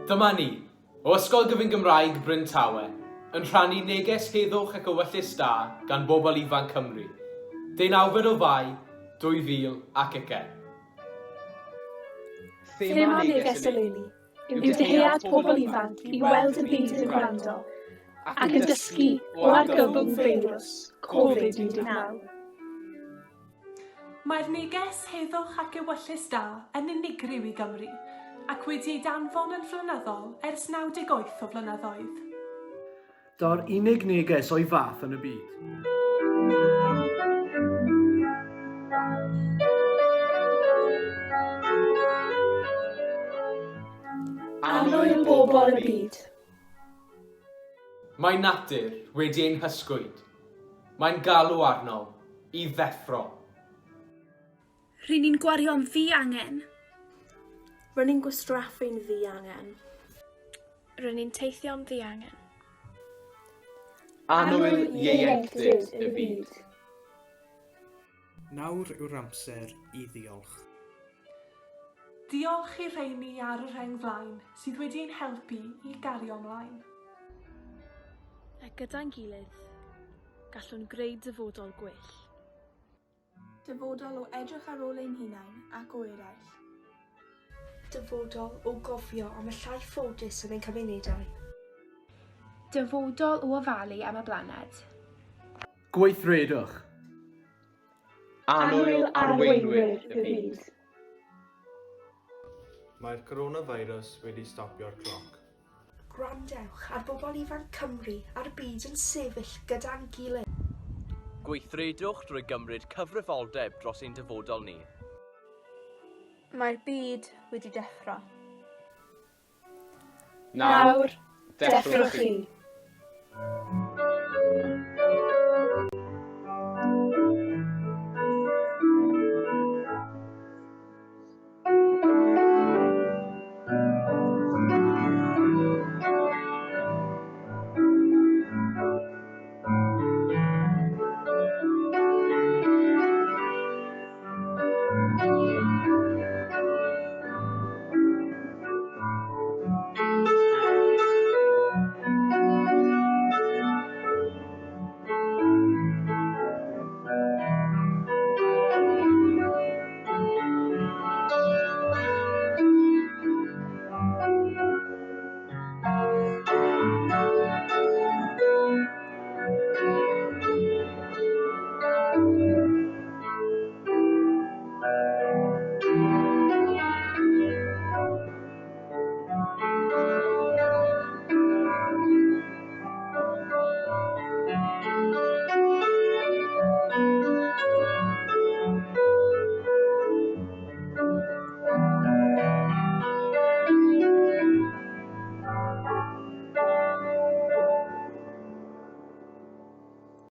Dyma ni, o Ysgol Gyfun Gymraeg Bryn Tawe, yn rhannu neges heddwch ac ewyllys da gan bobl ifanc Cymru. Deunawfed o Fai, 2020. Thema neges eleni yw dyhead pobl ifanc i weld y byd yn gwrando ac yn dysgu o argyfwng feirws Covid-19. Mae'r neges heddwch ac ewyllys da yn unigryw i Gymru, ac wedi ei danfon yn flynyddol ers 98 o flynyddoedd. Daw'r unig neges o'i fath yn y byd. Annwyl bobl y byd. Mae natur wedi ein hysgwyd. Mae'n galw arnom i ddeffro. Ry'n ni'n gwario'n ddi-angen. Ry'n ni'n gwastraffu'n ddi-angen. Ry'n ni'n teithio'n ddi-angen. Annwyl ieuenctid y byd. Nawr yw'r amser i ddiolch. Diolch i'r rheini ar y rheng flaen sydd wedi ein helpu i gario mlaen. A gyda'n gilydd, gallwn greu dyfodol gwell. Dyfodol o edrych ar ôl ein hunain ac o eraill. Dyfodol o gofio am y llai ffodus yn ein cymunedau. Dyfodol o ofalu am y blaned. Gweithredwch! Annwyl arweinwyr y byd. Mae'r coronavirus wedi stopio'r cloc. Gwrandewch ar bobl ifanc Cymru a'r byd yn sefyll gyda'n gilydd. Gweithredwch drwy gymryd cyfrifoldeb dros ein dyfodol ni. Mae'r byd wedi deffro. Nawr, deffrwch chi. chi.